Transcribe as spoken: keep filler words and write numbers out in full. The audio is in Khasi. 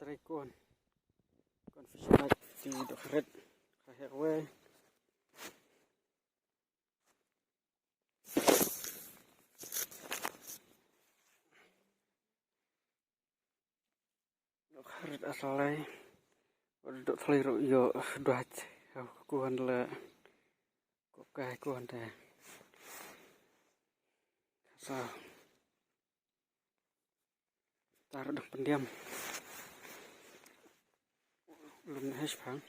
Ai, kon. Kon fishing net ti dok rit. Ka hek wei. Dok rit asalai. Dok thlai ro yo duat. Kon le. Ko kai kon te. Sa. Tar dang pendiam. Lum hesh pang.